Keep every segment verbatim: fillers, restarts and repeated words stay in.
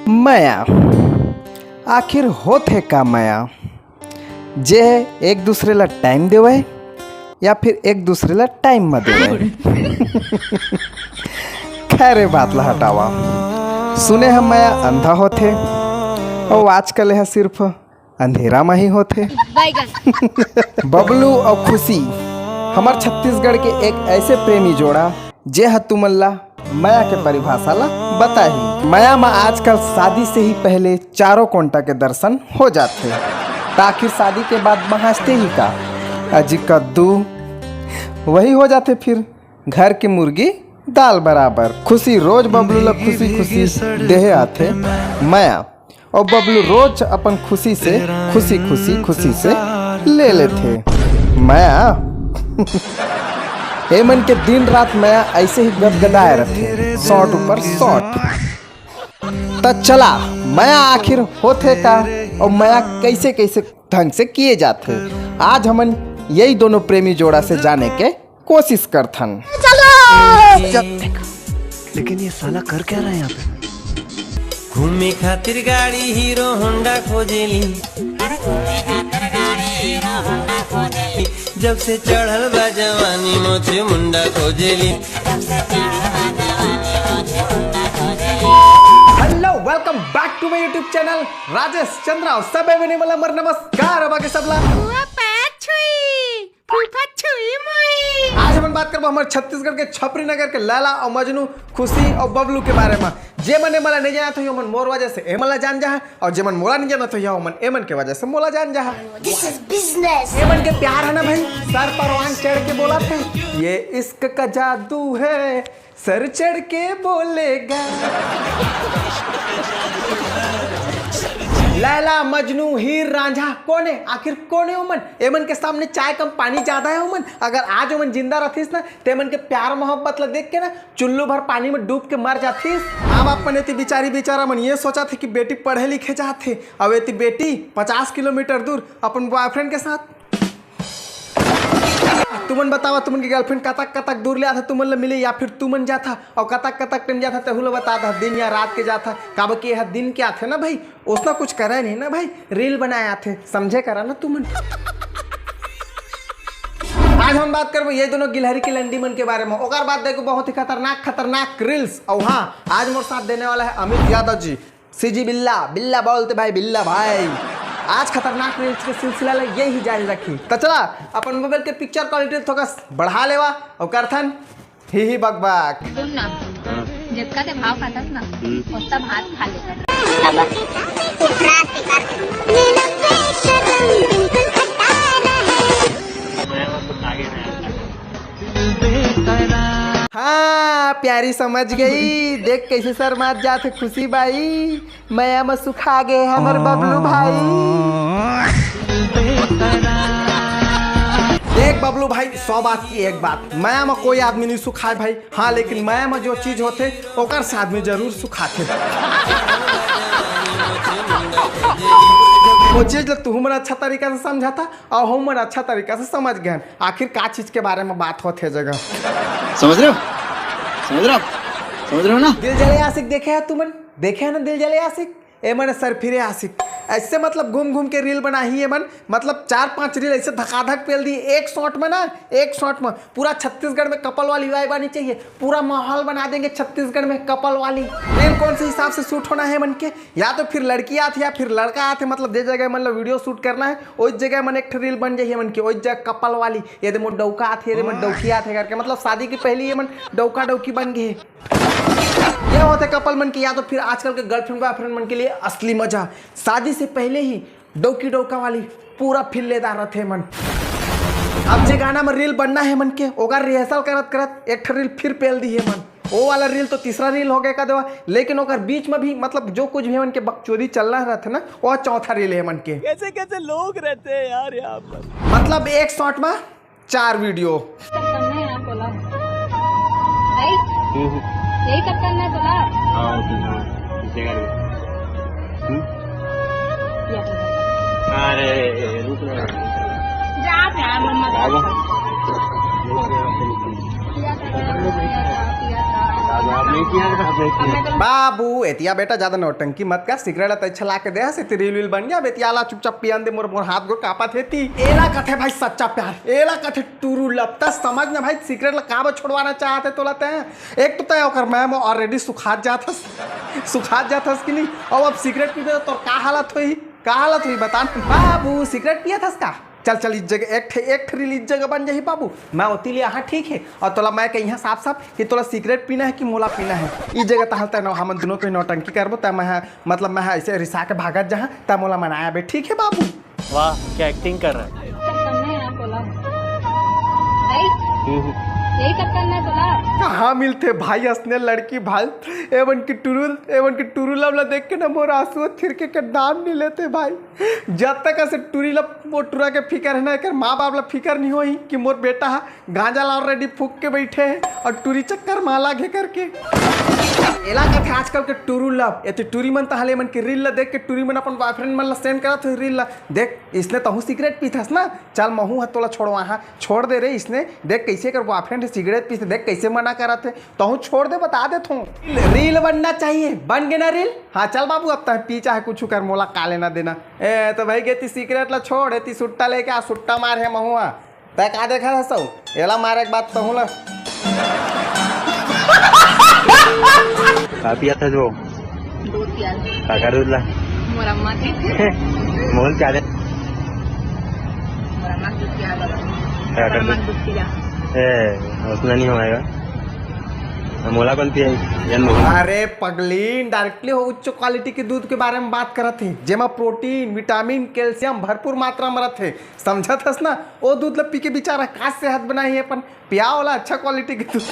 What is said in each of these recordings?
मया। आखिर होथे का मया? जे एक दूसरे ला टाइम देवय या फिर एक दूसरे ला टाइम म देवय? खैर, ए बात ला हटावा। सुने हम मया अंधा होथे, अउ आजकल यह सिर्फ अंधेरा म ही होथे। बबलू अउ खुशी, हमर छत्तीसगढ़ के एक ऐसे प्रेमी जोड़ा, जे ह तुमन ला मया के परिभाषा ला बताही। मया म आजकल शादी से ही पहले चारों कोंटा के दर्शन हो जाथे, त आखिर शादी के बाद बहांचथे ही का? अजी कद्दू, वही हो जाथे फिर, घर के मुर्गी दाल बराबर। खुशी रोज बबलू ला खुशी खुशी देहे आथे मया, अउ बबलू रोज अपन खुशी से, खुशी खुशी खुशी से ले लेथे मया। एमन के दिन रात मया ऐसे ही गदगदाए रथे, शॉट ऊपर शॉट। त चला, मया आखिर होथे का, अउ मया कैसे कैसे ढंग से किए जाथे, आज हमन यही दोनों प्रेमी जोड़ा से जाने के कोशिश करथन। चलो। लेकिन ये साला कर क्या रहा है यहाँ पे? घूमे खातिर गाड़ी हीरो होंडा खोजेली। जब से चढ़ल बा जवानी मोछे मुंडा खोजेली। Hello, welcome back to my YouTube channel Rajesh Chandra. सबे बने वाला मर नमस्कार, अब आगे सबला। फूफा छुई मुई। आज हमन बात करबो हमर छत्तीसगढ़ के छपरी नगर के लैला अउ मजनू, खुशी अउ बबलू के बारे म। जे मन एमन ला नइ जानत होही, ओमन मोर वजह से एमन ला जान जाहा, अउ जे मन मोला नइ जानत होही, ओमन एमन के वजह से मोला जान जाहा। This is business। एमन के प्यार है ना भाई, सर परवान चढ़ के बोलथे, ये इश्क का जादू है, सर चढ़ के बोलेगा। लैला, मजनू, हीर, रांझा, कोन हे? आखिर कोन हे ओमन? एमन के सामने चाय कम पानी ज्यादा हे ओमन। अगर आज ओमन जिंदा रथिस ना, ते मन के प्यार मोहब्बत ला देख के ना, चुल्लू भर पानी में डूब के मर जाथिस। माँ बाप मन एती बिचारी बिचारा मन ये सोचथे कि बेटी पढ़े लिखे जात हे, अउ एती बेटी पचास किलोमीटर दूर अपन बॉयफ्रेंड के साथ। तुमन बतावा, तुमन के गर्लफ्रेंड कतक कतक दूर ले आथे तुमन ल मिले, या फिर तुमन जाथा अउ कतक कतक टाइम जाथा, तेहू ल बता दा, दिन या रात के जाथा, काबर कि यह दिन के आथे ना भाई, ओसना कुछ करे नहीं ना भाई, रील बनाए आथे, समझे करा ना तुमन। आज हम बात करबो ये दोनों गिलहरी की लंडी मन के बारे में। ओकर बाद देखो बहुत ही खतरनाक खतरनाक रील्स। और हाँ, आज मोर साथ देने वाला है अमित यादव जी, सीजी बिल्ला, बिल्ला बोलते भाई, बिल्ला भाई। आज खतरनाक रील्स के सिलसिला ला यही जारी रखी। त चला, अपन मोबाइल के पिक्चर क्वालिटी थोड़ा बढ़ा लेवा और करथन ही ही बक बक। सुन ना, जितना ते भाव खाथस ना, उतना भात खा ले। हाँ, प्यारी समझ गई। देख कैसे शर्मात जात हे खुशी बाई। मया म सुखा गे हमर बबलू भाई। देख बबलू भाई, सौ बात की एक बात, मया म कोई आदमी नहीं सुखाए भाई। हाँ, लेकिन मया म जो चीज होथे, ओकर से आदमी जरूर सुखाथे। वो चीज ल तुहू मन अच्छा तरीका से समझा था और हम मन अच्छा तरीका से समझ गए। आखिर का चीज के बारे में बात होथे जगह। समझ रहे हो? समझ रहे हो? समझ रहे हो ना? दिल जले आशिक देखे है तुमन? देखे है ना दिल जले आशिक? ए मन सर फिरे आशिक। ऐसे मतलब घूम घूम के रील बनाही ए मन, मतलब चार पांच रील ऐसे धकाधक पेल दी एक शॉट में ना, एक शॉट में। पूरा छत्तीसगढ़ में कपल वाली वाइब आनी चाहिए, पूरा माहौल बना देंगे छत्तीसगढ़ में कपल वाली। रील कौन से हिसाब से शूट होना है मन के, या तो फिर लड़की आथे या फिर लड़का आथे, मतलब जे जगह मतलब वीडियो शूट करना है, ओई जगह मन एक ठे रील बन जाही मन के, ओई जगह कपल वाली, ये दे मोर डौका आथे, ये दे मोर डौकी आथे करके, मतलब शादी की पहली ये मन डौका डौकी बन गए। ये होथे कपल मन के, या तो फिर आजकल के गर्लफ्रेंड बॉयफ्रेंड मन के लिए असली मजा, शादी से पहले ही डौकी डौका वाली पूरा फील लेदार रथे मन। अब जे गाना में रील बनना है मन के, ओकर रिहर्सल करत करत एक ठे रील फिर पेल दी है मन। वो वाला रील तो तीसरा रील हो गया का देवा, लेकिन ओकर बीच में भी मतलब जो कुछ भी मन के बकचोदी चलना रहते ना, वो चौथा रील है मन के। कैसे कैसे लोग रहते हैं यार यहाँ पर। मतलब एक शॉट में चार वीडियो। यही सब करना है बोला। हाँ, ठीक है। ठीक है। हम्म? अरे, रुक ना। जा, जा, मम्मा। बाबा। बाबा, नहीं बाबू, एतिया बेटा, ज्यादा नौटंकी मत कर। सिगरेट ला तैं छला के दे हस, एती रील वील बन गया। बेतिया ला चुपचाप पियन दे, मोर, मोर हाथ गोड़ कांपत हे ती। एला कथे भाई सच्चा प्यार, एला कथे true love। त समझ ना भाई, सिगरेट ला काबर छोड़वाना चाहत हे तोला तैं? एक तो तैं ओकर मैं में already सुखात जात हस, सुखात जात हस कि नहीं? अउ अब सिगरेट पीबे त तोर का हालत होही? का हालत होही बता ना। बाबू, सिगरेट पियत हस का? चल, चल, इस जगह एक ठे, एक ठे रील इस जगह बन जाही बाबू। मैं ओती ले आहा, ठीक है? अउ तोला मैं कहिया साफ साफ कि तोला सिगरेट पीना है कि मोला पीना है। इस जगह तहल तय हमन दोनों कोई नौटंकी करबो, तय मैं, मतलब, मैं ऐसे रिसा के भागत जहाँ, तय मोला मनाया बे, ठीक है बाबू? वाह, क्या एक्टिंग कर रहा है। हम्म। यही सब करना है तोला। कहाँ मिलथे भाई असने लड़की भाई? एमन के टुरुल, एमन के टुरुल ला देख के ना मोर आंसू थिरके के नाम नहीं लेते भाई। जब तक ऐसे टुरी ला, वो टुरा के फिकर है ना, एकर माँ बाप ला फिकर नहीं होही कि मोर बेटा हा गांजा ला already फूक के बैठे है अउ टुरी चक्कर माला घे करके। एला कथे आजकल के टुरू love। एती टुरी मन तहले मन के रील ला देख के टुरी मन अपन बॉयफ्रेंड मन ला सेंड करत होही रील ला। देख, इसने तहूँ सिगरेट पीथस ना, चल महूँ ह तोला छोड़वाहा। छोड़ दे रे इसने। देख कैसे कर बॉयफ्रेंड सिगरेट पीथे, देख कैसे मना करत हे। तहूँ छोड़ दे, बता देत हूँ। रील बनना चाहिए, बन गे ना रील? हाँ, चल बाबू, अब तह पी चाहे कुछ कर, मोला का लेना देना। ए, तो भाई, एती सिगरेट ला छोड़, एती सुट्टा लेके आ, सुट्टा मार हे महुआ। तै का देखा है सौ? एला मारे के बाद तहूँ ला। का पिया था जो? दूध पिया था। का कर दूध ला? मोर अम्मा के। मोल क्या दे? मोर अम्मा के दूध पिया था। का कर मोर अम्मा दूध? के दूध पिया। ए, उतना नहीं होएगा। मोला कौन पिया? यार मोहन। अरे पगली, डायरेक्टली हो उच्च क्वालिटी के दूध के बारे में बात करत हे, जेमा प्रोटीन, विटामिन, कैल्शियम भरपूर मात्रा में रथे। समझत हस ना? ओ दूध ल पी के बेचारा का सेहत बनाही अपन। पिया ओला अच्छा क्वालिटी के दूध।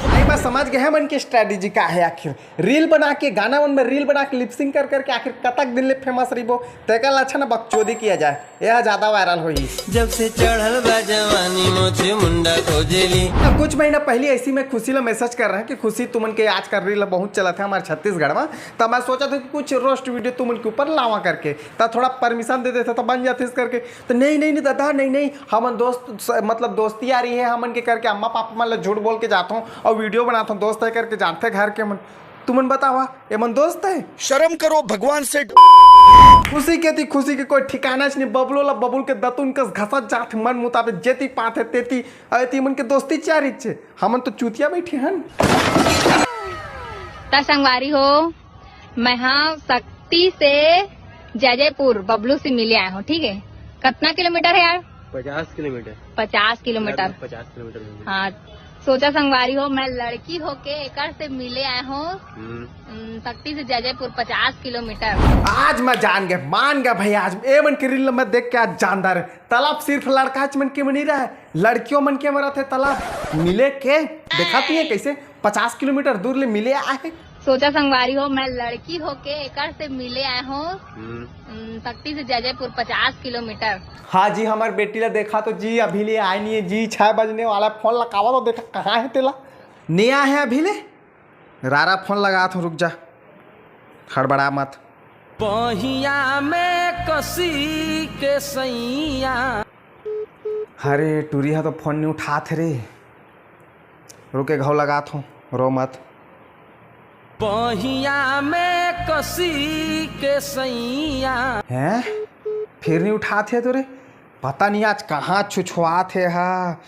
नहीं, मैं समझ गए हैं मन के स्ट्रेटेजी का है आखिर। रील बना के, गाना मन में रील बना के, लिपसिंग कर करके आखिर कतक दिन ले फेमस रहिबो, तेकर ला अच्छा ना बकचोदी किया जाए। यह ज्यादा वायरल होही। जब से चढ़ल बा जवानी मोछे मुंडा खोजेली। अब कुछ महीना पहले ऐसी मैं खुशी ला मैसेज कर रहा कि खुशी, तुमन के आजकल रील बहुत चलत है हमारे छत्तीसगढ़ में, तब मैं सोचा था कि कुछ रोस्ट वीडियो तुमन के ऊपर लावा करके, तब थोड़ा परमिशन दे देता तो बन जाते इस करके। तो नहीं, नहीं, नहीं दादा, नहीं, नहीं, हमन दोस्त स-, मतलब दोस्ती आ रही है हमन के करके अम्मा पापा मन ला झूठ बोल के जाता हूँ और वीडियो बनाता हूँ, दोस्त है करके जानते घर के मन। तुमन बतावा, एमन दोस्त है? शर्म करो भगवान से। खुशी के ती खुशी के कोई ठिकाना च नहीं। बबलू ला बबुल के दतुन कस घसत जात हे मन मुताबिक, जेती पात हे तेती। अरे ती मन के दोस्ती चारी छे, हमन तो चूतिया बैठे हन। त संगवारी हो, मैं हाँ शक्ति से जयजयपुर बबलू से मिले आए हूँ, ठीक है? कितना किलोमीटर है यार? पचास किलोमीटर। पचास किलोमीटर। पचास किलोमीटर होंगे। हाँ, सोचा संगवारी हो, मैं लड़की होके एकर से मिले आए हूँ। हम्म। हम्म, शक्ति से जयजयपुर पचास किलोमीटर। आज मैं जान गया, मान गया भाई, आज ए मन के रील में देख के आज जानदार है। तलब सिर्फ लड़का मन के में नहीं रहा है, लड़कियों मन के में रहते तलब। मिले के देखा नहीं है कैसे पचास किलोमीटर दूर ले मिले आए। सोचा संगवारी हो, मैं लड़की होके एकर से मिले आए हूँ। हम्म। हम्म, शक्ति से जयजयपुर पचास किलोमीटर। हाँ जी, हमार बेटी ला देखा तो जी, अभी ले आए नहीं है जी, छह बजने वाला है, फोन लगावा तो देखा कहाँ है तेला, नहीं आए है अभी ले। रारा फोन लगा था, रुक जा, हड़बड़ा मत। बहिया में कसी के सैया। अरे टूरी हा तो फोन नहीं उठात हे रे, रुके घाव लगात हूँ, रो मत। बहिया में कसी के सैया। हैं? फिर नहीं उठात हे तो रे, पता नहीं आज कहाँ छुछुआत हे हा।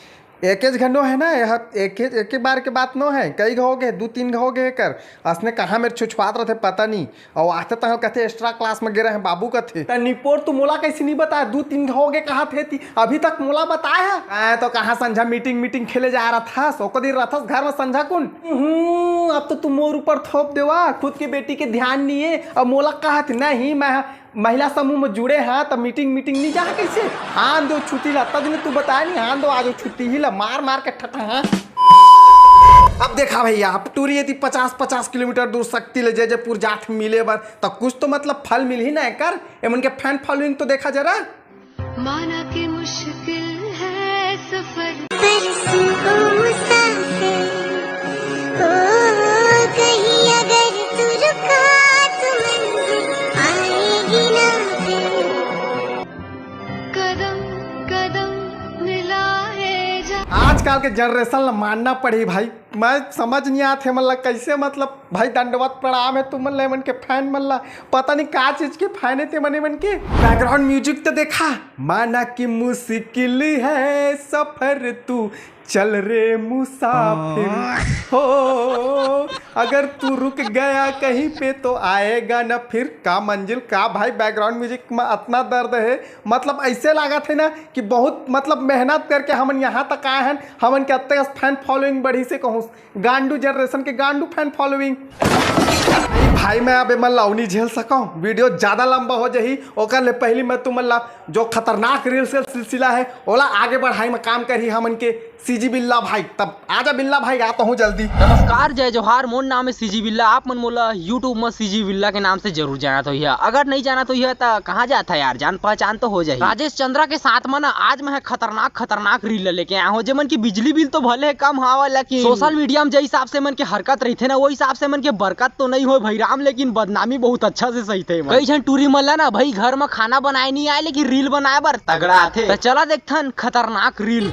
एकेच घनो है ना, यह एके, एके बार के बात नो है, कई घो गे, दू तीन घो गे कर। असने कहाँ मेर छुछुआत रहते पता नहीं। अउ आते तहाँ कथे extra class में गे रहे बाबू कथे। त निपोर तू मोला कैसे नहीं बताया, दू तीन घो गे कहा थे ती, अभी तक मोला बताया है? आए तो कहाँ संझा meeting, meeting खेले जा रहा था, सोको दिन रहथस घर में संझा कुन। हम्म, अब तो तू मोर ऊपर थोप देवा, खुद के बेटी के ध्यान नहीं है, अब मोला कहा थे, नहीं, मैं महिला समूह में जुड़े हैं, त meeting, meeting नहीं जा कैसे? हान दो छुट्टी ला, तद ने तू बताया नहीं, हान दो आज छुट्टी ही ला, मार मार के ठठा, हाँ। अब देखा भैया, अब टूरी यदि पचास, पचास किलोमीटर दूर शक्ति ले जयजयपुर जात मिले बर, त कुछ तो मतलब फल मिलही ना एकर। एमन के fan following तो देखा जरा। माना कि मुश्किल है सफर। परसों को मुसाफिर, ओ, कहीं अगर तू रुका तो मंजिल आएगी ना फिर। कदम कदम मिलाए जा। आजकल के जनरेशन ला मानना पड़ही भाई। मैं समझ नहीं आत हे, मतलब, कैसे, मतलब, भाई, दंडवत प्रणाम हे तुमन ला, मन के फैन मन ला। पता नहीं का चीज के फैन हे ते मने मन के। बैकग्राउंड म्यूजिक तो देखा, माना कि मुश्किल है सफर, तू चल रे मुसाफिर। हो, अगर तू रुक गया कहीं पे तो आएगा ना फिर। का मंजिल, का भाई, बैकग्राउंड म्यूजिक में इतना दर्द है। मतलब, ऐसे लागत है ना कि बहुत, मतलब, मेहनत करके हमन यहाँ तक आए हैं। हमन के अत्ते फैन फॉलोइंग बढ़ी से कहूँ, गांडू जनरेशन के गांडू फैन फॉलोइंग। भाई, मैं अब एमन ला अउ नहीं झेल सकौं, वीडियो ज्यादा लंबा हो जाही। ओकर ले पहली मैं तुमन ला जो खतरनाक रील्स के सिलसिला है, ओला आगे बढ़ाई में काम करही हमन के सीजी बिल्ला भाई। तब आजा बिल्ला भाई, आता हूँ जल्दी। नमस्कार, जय जोहार, मोर नाम है सीजी बिल्ला। आप मन मोला YouTube में सीजी बिल्ला के नाम से जरूर जानत होइहा। अगर नहीं जानत होइहा, त कहाँ जात है यार, जान पहचान तो हो जाही। राजेश चंद्रा के साथ में ना, आज मैं खतरनाक, खतरनाक रील लेके आया हूँ, जेमन की बिजली बिल तो भले कम हावय, लेकिन सोशल मीडिया में जे हिसाब से मन के हरकत रहिथे ना, वो हिसाब से मन के बरकत तो नहीं होय भाई राम, लेकिन बदनामी बहुत अच्छा से सहिथे। कई झन टूरी मन ला ना भाई, घर में खाना बनाए नहीं आए, लेकिन रील बनाए बर तगड़ा आथे। त चला देखथन खतरनाक रील।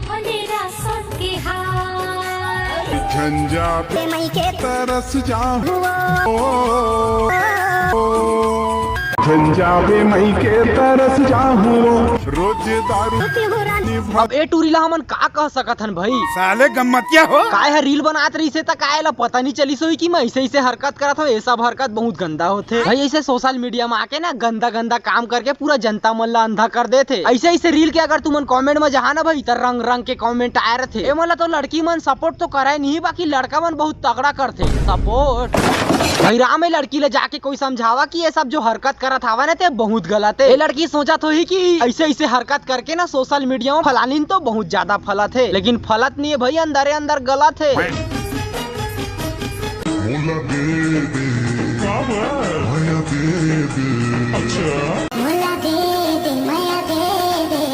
झंझा पे मई के तरस जाहूं। झंझा पे मई के तरस जाहूं। रोज दारू। अब ए टूरी ला हमन का कह सकत हन भाई? साले गम्मतिया हो। काय ह रील बनात रहिसे त काय ला पता नहीं चलिस होही कि मैं ऐसे, ऐसे हरकत करत हूँ। ये सब हरकत बहुत गंदा होथे भाई। ऐसे सोशल मीडिया में आके ना गंदा, गंदा काम करके पूरा जनता मन ला अंधा कर देथे। ऐसे, ऐसे रील के अगर तुमन कमेंट में जहा ना भाई, त रंग, रंग के कमेंट आए रथे। ए मन ला तो लड़की मन सपोर्ट तो कराए नहीं, बाकी लड़का मन बहुत तगड़ा करथे सपोर्ट। भाई राम, ए लड़की ला जाके कोई समझावा कि ये सब जो हरकत करत हावय ना, ते बहुत गलत है। ये लड़की सोचत होही कि ऐसे, ऐसे हरकत करके ना सोशल मीडिया में फलानिन तो बहुत ज्यादा फलत है, लेकिन फलत नहीं है भाई, अंदरे अंदर गलत है। मोला दे दे, का बा? मया दे दे। अच्छा। मोला दे दे, मया दे दे।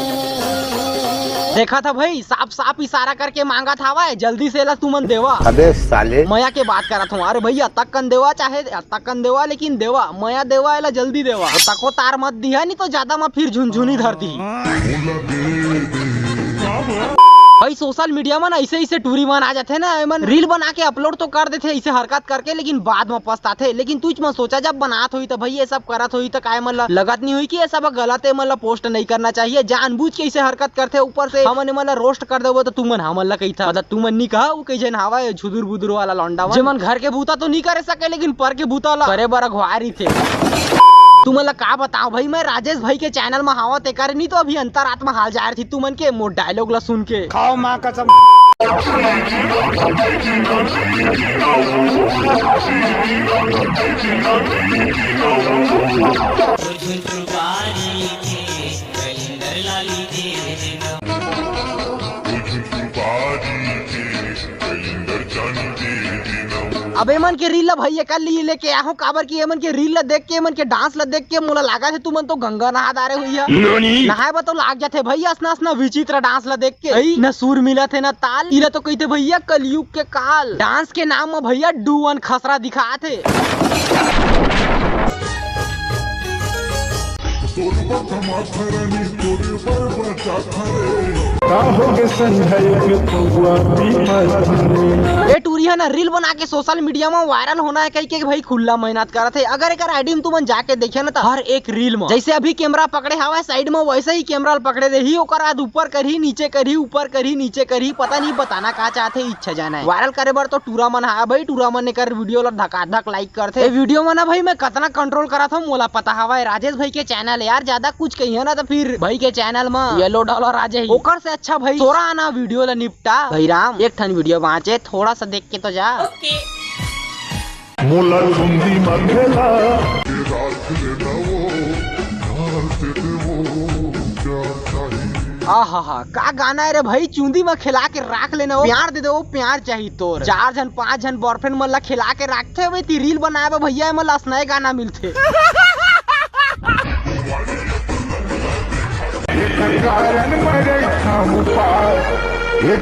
देखा था भाई, साफ साफ इशारा करके मांगत हावय, जल्दी से ला तुमन देवा। अबे साले। मया के बात करत हूँ। अरे भैया, तक कन देवा, चाहे तक कन देवा, लेकिन देवा, मया देवा, एला जल्दी देवा। तको तार मत दिहा, नहीं तो ज्यादा मैं फिर झुनझुनी धर दी। भाई सोशल मीडिया में ना ऐसे, ऐसे टूरी मन आ जाथे ना, एमन रील बना के अपलोड तो कर देथे ऐसे हरकत करके, लेकिन बाद में पछताथे। लेकिन तुझ मन सोचा, जब बनात होही त भाई ये सब करत होही त काय मन ला लगत नहीं होही कि ये सब गलत है, मन ला पोस्ट नहीं करना चाहिए, जानबूझ के ऐसे हरकत करथे। ऊपर से हमन एमन ला रोस्ट कर देबो त तुमन हमन ला कहिथा, मतलब तुमन नहीं कहा, वो कई झन हावय झुदुर बुदुर वाला लौंडा मन, जेमन घर के बूता तो नहीं करे सके लेकिन पर के बूता ला करे बर अघवाए रहिथे। तुमन ला का बताओ भाई, मैं राजेश भाई के चैनल में हावत तेकर नहीं तो अभी अंतरात्मा हाल जाए रही तुमन के मोर डायलॉग ला सुन के। खाओ माँ कसम। अब एमन के रील ला भैया कर ली लेके आहूं, काबर कि एमन के रील ला देख के, एमन के डांस ला देख के मोला लागत हे तुमन तो गंगा नहा डारे होइहा। नहाए बर तो लाग जाथे भैया, असना असना विचित्र डांस ला देख के। अई, न सुर मिलत हे, न ताल। इला तो कहिथे भैया कलयुग के काल। डांस के नाम म भैया डू वन खसरा दिखात हे। का होगे संझा के पौवा पीपत हवे। ए टूरी ह ना रील बना के सोशल मीडिया म वायरल होना हे कहि के भाई खुल्ला मेहनत करत हे। अगर एकर आईडी म तुमन जाके देखे ना त हर एक रील म जैसे अभी कैमरा पकड़े हवय साइड म, वैसे ही कैमरा ल पकड़े रही, ओकर बाद ऊपर करही, नीचे करही, ऊपर करही, नीचे करही, पता नहीं बताना का चाहत हे, इच्छा जाना हे। वायरल करे बर तो टूरा मन हा भाई, टूरा मन एकर वीडियो ल धकाधक लाइक करथे। ए वीडियो म ना भाई मैं कतना कंट्रोल करत हूँ मोला पता हवय, राजेश भाई के चैनल यार, ज्यादा कुछ कहिए ना तो फिर भाई के चैनल म येलो डॉलर आ जाही। ओकर से अच्छा भाई तोरा आना वीडियो ला निपटा। भाई राम, एक ठन वीडियो बाँचे, थोड़ा सा देख के तो जा। ओके। मोला चुंदी म खेला। आहा हा, का गाना है रे भाई, चुंदी म खेला के राख लेना वो, प्यार दे दे वो, प्यार चाहिए तोर। चार झन पांच झन बॉयफ्रेंड मन ला खेला के राखथे, वे ती रील बनाए बर भैया, एमन ला असना गाना मिलथे। ये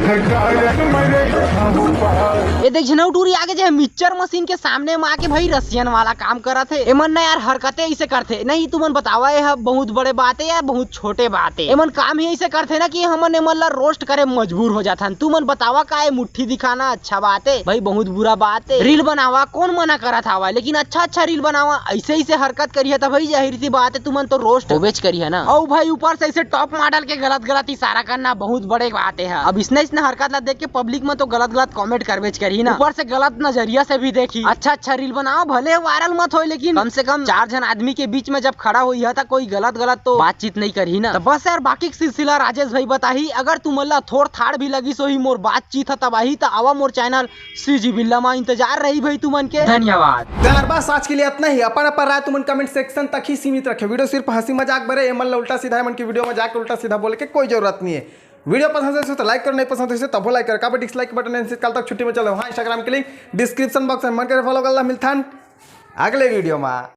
देख झिनौटूरी आगे जे मिक्सचर मशीन के सामने में आके भाई रसियन वाला काम करत हे। एमन ना यार हरकते ऐसे करथे नहीं, तुमन बतावा ये ह बहुत बड़े बात है या बहुत छोटे बात है। एमन काम ही ऐसे करथे ना कि हमन एमन ला रोस्ट करे मजबूर हो जाथन। तुमन बतावा का ये मुट्ठी दिखाना अच्छा बात है भाई? बहुत बुरा बात है। रील बनावा, कौन मना करत हवा, लेकिन अच्छा अच्छा रील बनावा। ऐसे ऐसे हरकत करिए त भाई जाहिर सी बात है तुमन तो रोस्ट होबेच करिए ना। और भाई ऊपर से ऐसे टॉप मॉडल के गलत गलत इशारा करना बहुत बड़े बात है। अब इसने इसने हरकत ला देख के पब्लिक में तो गलत गलत कमेंट करबेच करही ना, ऊपर से गलत नजरिया से भी देखी। अच्छा अच्छा रील बनाओ, भले वायरल मत होए, लेकिन कम से कम चार झन आदमी के बीच में जब खड़ा होई है त कोई गलत गलत तो बातचीत नहीं करही ना। तो बस यार, बाकी के सिलसिला राजेश भाई बताही। अगर तुमन ला थोड़ थाड़ भी लगिस होही मोर बातचीत ह तबाही, त आवा मोर चैनल सीजी बिल्ला मा इंतजार रही भाई तुमन के। धन्यवाद। तो यार बस आज के लिए इतना ही। अपन अपन राय तुमन कमेंट सेक्शन तक ही सीमित रखे। वीडियो सिर्फ हंसी मजाक भरे, एमन ला उल्टा सीधा, एमन की वीडियो में जाके उल्टा सीधा बोले के कोई जरूरत नहीं है। वीडियो पसंद है तो लाइक करो, नहीं पसंद है तब लाइक करो, काफी डिसलाइक बटन है। कल तक छुट्टी में चलो, हाँ, इंस्टाग्राम के लिंक डिस्क्रिप्शन बॉक्स में मन करे फॉलो कर ला। मिलथन अगले वीडियो में।